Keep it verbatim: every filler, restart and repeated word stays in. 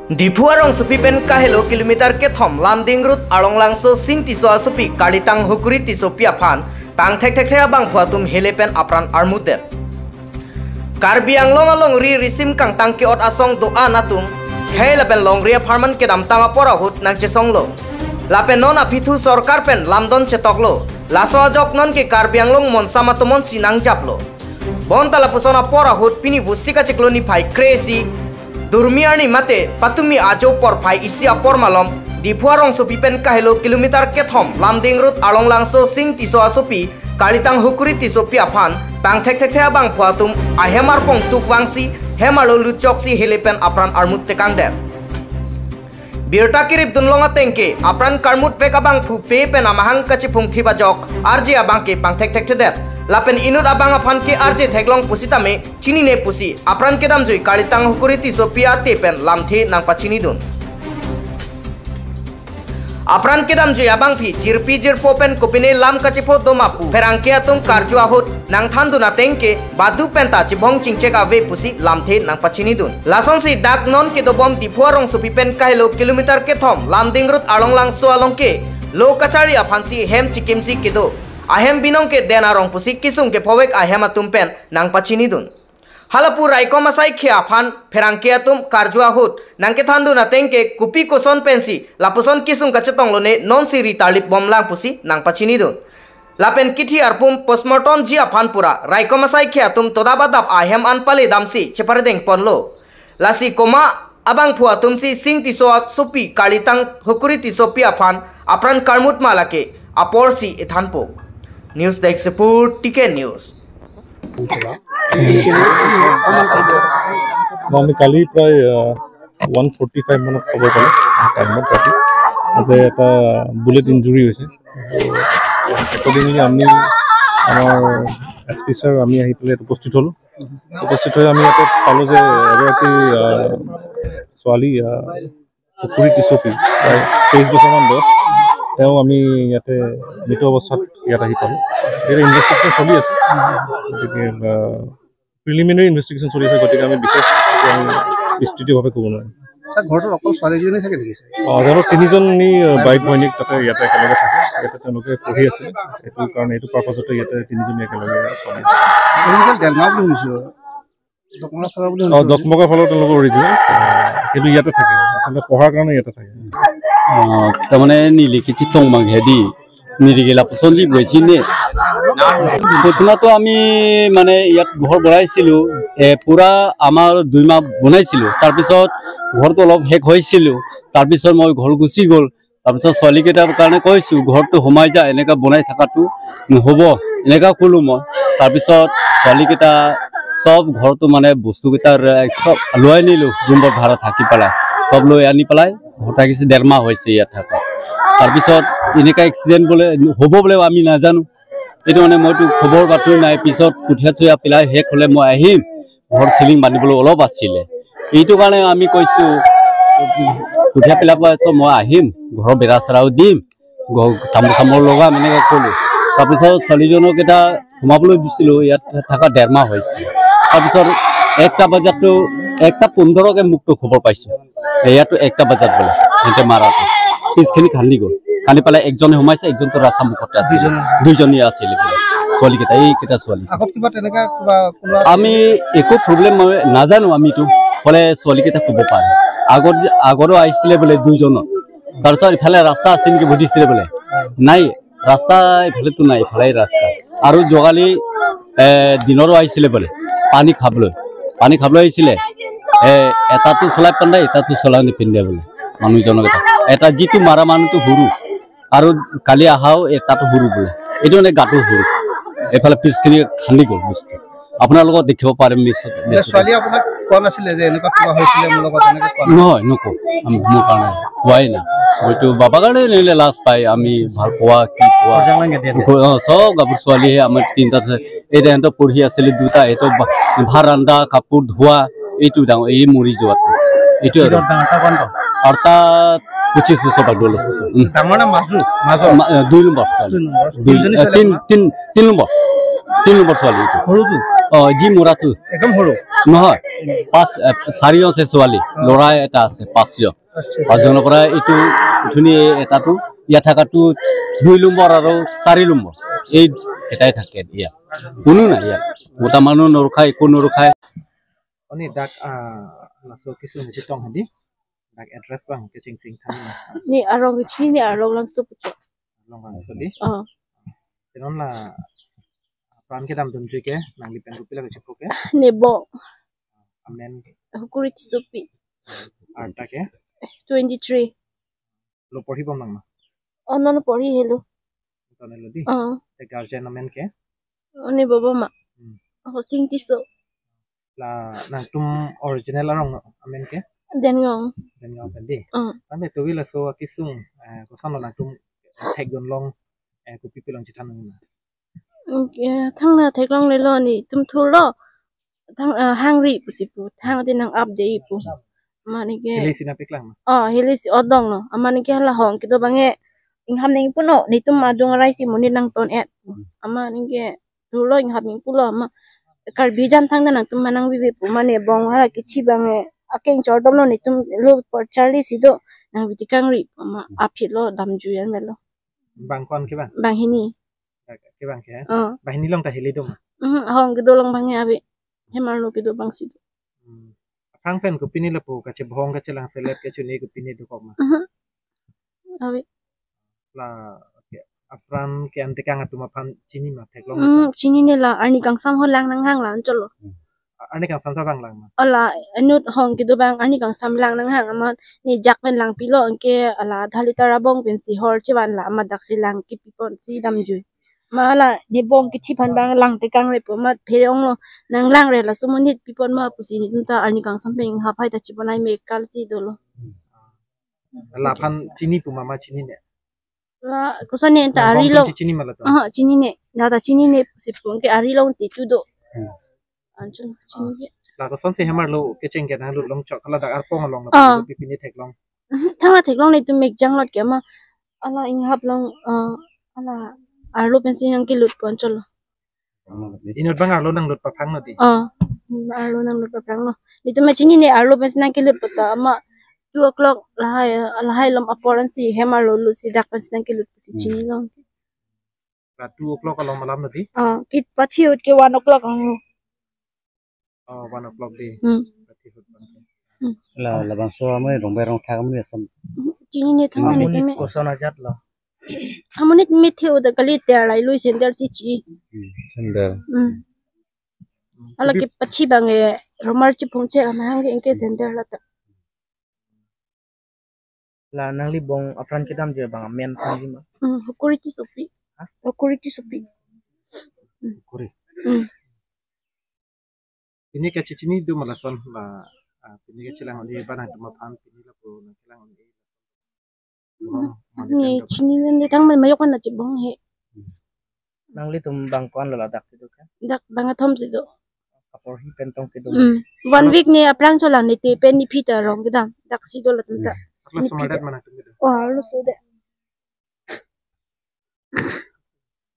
Diphu arongsopi pen kahelo kilometer kethom Lumding Road Arlonglangso Sing Tisso asopi Karlitang Hukuri Tissopi aphan pangthekthekthe abangphu atum hele pen apran armutdet. Karbi Anglong alongri risim kangtang ke-ot asong do-an atum hei lapen longri apharman kedamtang apor ahut nangchesonglo. Lapen non aphi thu sorkar pen lamdon chetoklo. Laso ajok nonke Karbi Anglong monsam atomon si nangjaplo. Bonta lapuson apor ahut pini Vosik achiklo niphai kre-isi durmi arni mate patumi ajo porphai isi apor malom Diphu arongsopi pen kahelo kilometer kethom Lumding Road Arlonglangso Sing Tisso asopi Karlitang Hukuri Tissopi aphan pangthekthekthe abangphu atum ahem arpong tukvangsi hem arlo lutchoksi hele pen apran armut tekangdet. Birta kirip dunlong atengke apran karmutvek abangphu pe pen amahang kachiphungthip ajok arje abangke pangthekthekthedet. Lapen inut abang aphan ke arje theklong pusitame chinine pusi apran kedamjui Karlitang Hukuri Tissopi ate pen lamthe nangpachinidun. Apran kedamjui abangpi jirpi jirpo pen kopine lam kachipho doma pu pherangke atum karju ahut nangthandun atengke badu penta chibong chingchek ave pusi lamthe nangpachinidun. Lasonsi dak non kedobom Diphu arongsopi pen kahelo kilometer kethom Lumding Road Arlonglangso alongke lo kacharli aphansi hem chikimsi kedo. Ahem binong ke den arong pusi kesung kephovek ahem atum pen nangpachinidun. Halapu raikom asaikhei aphan pherangke atum karju ahut nangkethandun atengke kopi koson pensi lapuson kesung kachetonglone nonsi ri tarlip bomlang pusi nangpachinidun. Lapen kithi arpum postmortemji aphan pura raikom asaikhei atum todap adap ahem an pale damsi cheparedeng ponlo. Lasi komat abangphu atumsi Sing Tisso asopi Karlitang Hukuri Tissopi aphan apran karmut ma lake aporsi ethanpo. News Desk Report, T K News. আমি কালি প্ৰায় one forty five মানত খবৰ পালোঁ, টাইমত ৰাতি, যে এটা bullet injury হৈছে। একৰ্ডিংলি আমি, আমাৰ এছ পি ছাৰ, আমি আহি পেলাই ইয়াত উপস্থিত হ'লোঁ। উপস্থিত হৈ আমি ইয়াতে পালোঁ যে এগৰাকী, আহ, ছোৱালী, আহ, পুখুৰী তিচপি, প্ৰায় তেইছ বছৰমান বয়স, তেওঁ আমি ইয়াতে মৃত অৱস্থাত ইয়াত আহি পালোঁ। ইয়াতে ইনভেষ্টিগেশ্যন চলি আছে, গতিকে, আহ, প্ৰিলিমিনেৰী ইনভেষ্টিগেশ্যন চলি আছে, গতিকে আমি বিশেষ এতিয়া আমি বিস্তৃতভাৱে ক'ব নোৱাৰিম। ছাৰ, ঘৰটোত অকল ছোৱালীজনী থাকে নেকি, ছাৰ? অ, ঘৰত তিনিজনী, আহ, বাইক ভৈনীক তাতে ইয়াতে একেলগে থাকে। ইয়াতে তেওঁলোকে পঢ়ি আছিলে, এইটো কাৰণে, এইটো পাৰ্পাছতে ইয়াতে তিনিজনী একেলগে চলি আছে। তেওঁলোকে ডেলগাঁৱত বুলি শুনিছোঁ, ডকমকা ফালৰ বুলি অ, শুনিছোঁ। ডকমকা ফালৰ তেওঁলোকৰ অৰিজিনেল, আহ, কিন্তু ইয়াতে থাকে, আচলতে পঢ়াৰ কাৰণে ইয়াতে থাকে। আহ, তাৰমানে নিলিখি চিত্তং মাংহেদি নিৰিগিলা পচন্দি বৈচিনে। প্ৰথমতো আমি মানে ইয়াত ঘৰ বনাইছিলো, এ, পুৰা আমাৰ দুই মাহ বনাইছিলো। তাৰপিছত ঘৰটো অলপ শেষ হৈছিলো, তাৰপিছত মই ঘৰ গুচি গ'ল। তাৰপিছত ছোৱালীকেইটাৰ কাৰণে কৈছো, "ঘৰটো সোমাই যা, এনেকা বনাই থকাটো নহ'ব," এনেকা ক'লো মই। তাৰপিছত ছোৱালীকেইটা চব ঘৰটো মানে বস্তুকেইটা ৰে-, চব লৈ আনিলো, ৰুমৰ ভাড়া থাকি পেলাই, চব লৈ আনি পেলাই ঘৰ থাকিছে, ডেৰ মাহ হৈছে ইয়াত থকা। তাৰপিছত এনেকা এক্সিডেণ্ট বোলে হ'ব বোলে আমি নাজানো। এইটো মানে মইতো খবৰ বাতৰি নাই, পিছত কঠীয়া চঠীয়া পেলাই শেষ হ'লে মই আহিম, ঘৰ চিলিং বান্ধিবলৈ অলপ আছিলে। এইটো কাৰণে আমি কৈছো, কঠীয়া পেলাব আছে, মই আহিম, ঘৰৰ বেৰা চেৰাও দিম, ঘৰ তামোল চামোল লগাম, এনেকে ক'লো। তাৰপিছত ছোৱালীজনক এটা সোমাবলৈ দিছিলো, ইয়াত থকা ডেৰ মাহ হৈছে। তাৰপিছত একটা বজাততো, একটা পোন্ধৰকে মোকতো খবৰ পাইছো, ইয়াতো একটা বজাত বোলে সিহঁতে মাৰাটো, পিছখিনি খান্দি গ'ল। খান্দি পেলাই একজনে সোমাইছে, একজনতো ৰাস্তা মুখতে আছিলে। দুইজন। দুইজনী আছিলে বোলে ছোৱালীকেইটা, এইকেইটা ছোৱালী। আগত কিবা তেনেকা কিবা কোনোবা আমি একো প্ৰব্লেম নাজানো, আমিতো ক'লে ছোৱালীকেইটা ক'ব পাৰে। আগত যে, আগৰো আহিছিলে বোলে দুইজনৰ, তাৰপিছত ইফালে ৰাস্তা আছে নেকি সুধিছিলে বোলে, নাই, ৰাস্তা ইফালেতো নাই, ইফালে ৰাস্তা। আৰু যোৱাকালি, এ, দিনৰো আহিছিলে বোলে পানী খাবলৈ, পানী খাবলৈ আহিছিলে। এ, এটাতো চলাই পিন্ধে, এটাতো চলাই নিপিন্ধে বোলে মানুহজনক। এটা, এটা যিটো মাৰা মানুহটো সৰু, আৰু কালি আহাও এটাতো সৰু বোলে, এইটো মানে গাটো সৰু, এইফালে পিছখিনি খান্দি গ'ল বস্তু। আপোনালোকক দেখিব পাৰিম নিশ্চয়, এতিয়া নিশ্চয়। ছোৱালীয়ে আপোনাক কোৱা নাছিলে যে এনেকুৱা কিবা হৈছিলে মোৰ লগত, এনেকে কোৱা নাই? নহয়, নকওঁ। আমি, মোৰ কাৰণে কোৱাই নাই। হয়তো বাবাৰ কাৰণে নিলে লাজ পায়, আমি ভাল পোৱা, কি পোৱা। অ, চব গাভৰু ছোৱালীহে আমাৰ তিনিটা আছে। এই সিহঁতৰ পঢ়ি আছিলে দুটা, এইটো ভা-, ভাত ৰান্ধা, কাপোৰ ধোৱা, এইটো ডাঙৰ, এই মৰি যোৱাটো। এইটো আৰু। ডাঙৰটা কোনটো? আৰটা পঁচিছ বছৰ পাৰ হ'ল। উম। ডাঙৰ নে মাজু? মাজু? মা-, এ, দুই নম্বৰ ছোৱালী। দুই নম্বৰ। দুই, তিনিজনী এ, ছোৱালী তিন, আপোনাৰ? তিন, তিন নম্বৰ। তিন নম্বৰ ছোৱালী এইটো। সৰুটো? অ, জি, মোৰাটো। একদম সৰু। নহয়, পাঁচ, এ, চাৰিজন আছে ছোৱালী, ল'ৰা এটা আছে, পাঁচজন। আচ্ছা। পাঁচজনৰ পৰা এইটো ধুনীয়া এটাটো, ইয়াত থকাটো দুই নম্বৰ আৰু চাৰি নম্বৰ। এই এটাই থাকে ইয়াত। কোনো নাই ইয়াত। মতা মানুহ নৰখায়, একো নৰখায়। Oni dak, ah, laso kesung chetong hadi. Dak address bang kecheng sing than na. Ne arong chinine, arong Langso puchot. Arong Langso di. Oh. Tenon la apran kedam dunji ke nangli pen kopi la kachepho ke? Nebo. Amen. Hukuri Tissopi. Arta ke? Twenty three. Lo porhi bom nang ma? Oh, non porhi helo. Tonelo di. Oh. Te guardian amen ke? Oh, ne bobo ma. Hmm. Oh, Sing Tisso. La nangtum original arong amen ke? Dengaon. Dengaon pen di. Oh. Tangte tuwi laso akesung, eh, koson lo nangtum thekdun long, eh, kopi pi long chethan nang ma? Okay, thang la theklonglelo, netum thulo. Thang, eh, hangri pusi pu. Thang te nang-ap de pu. Amat neke. Hili si nangpeklang ma? Oh, hili si odong lo. Amat neke hala hong kedo abang ke ingham nang pu no. Netum adung arai si monit nangton et. Amat neke thulo ingham nang pulo. Amat Karbi jan thang ta nangtum ma nangvivi pu. Amat ne bong hala kichi abang ke akeng chordom lo, netum lo por charli si do. Nangvi tekangri. Amat aphi lo damjui an melo. Bang ko-an ke bang? Bang hini. Ke bang ke? Oh. Bang hini long ta hili do ma? Mhm, hong kedo long abang ke ave. Hem arlo kedo abang si do. Hmm. Aphrang pen kopine lapu kachebong kachelang selep kachini kopine dokok ma? Mhm. Ave. La, okay. Apran ke-an tekang atum aphan chini ma theklong? Hmm, chinine la, arni kangsam ho lang nanghang la anchot lo. A-, arni kangsam ta bang lang ma? Ala, inut hong kedo abang arni kangsam lang nanghang, amat ne jak pen lang pilo, anke ala adha liter abong pensi hor chevan la amat daksi lang kipipon si damjui. Amat ala ne bong kithi aphan abang lang tekangre pu, amat phere ong lo, nang langre laso monit pipon ma pusi netum ta arni kangsam pen inghap hai ta chipon ai me kal si dolo. La aphan chini pu ma, ma chinine? La, koson ne ta, nang ari bong lo. Chini ma la to? Aha, chinine. Na ta chinine pusi pu, anke ari long te tu do. Hmm. Anchot chini ke. La kosonsi hem arlo kecheng ke nanglut long chok, hala dak arpong along la, ah, pipine theklong? Mhm, thang la theklong, netum mek jang lot ke amat ala inghap long, ah, ala arlo pensi nangkelut pu anchot lo. Inut abang arlo nanglut paphrang lo di? Ah, arlo nanglut paphrang lo. Netum ma chinine arlo pensi nangkelut pu ta, amat two o'clock lahai, lahai lom apor ansi hem arlo lut si dak pensi nangkelut pusi chini long. La two o'clock along alam lo di? Ah, kit pachi ut ke one o'clock ang. Oh, one o'clock di. Hmm. Pachi ut bang. Hmm. La, labangso amoi rong berong thak amoi asam. Chinine thang. Amonit amonit me. Koson ajat lo? Amonit me the uda kali te alai lui sandal si chi. Hmm, sandal. Hmm. Ala ke pachi abang ke romar chiphung che la mahang ke anke sandal la ta. La nangli bong apran kedamji abang amen thanji ma? Hmm, Hukuri Tissopi. Ha? Hukuri Tissopi. Hukuri. Hmm. Pine kachechini do ma lason la, ah, pine kachelang un-e, bang atum aphan pine lapu nangchelang un-e. Hmm, ne chinine, ne thang mai mayok an na chebong he. Nanglitum bang ko-an lo ladak si do ke? Dak bang athom si do. Apor hi pen tong kedo. Hmm. One week ne aphrang cholang ne te pen ne phi ta rong kedam. Dak si do latum ta. Hmm. Arloso ma det ma nangtum kedo? Oh, arloso det.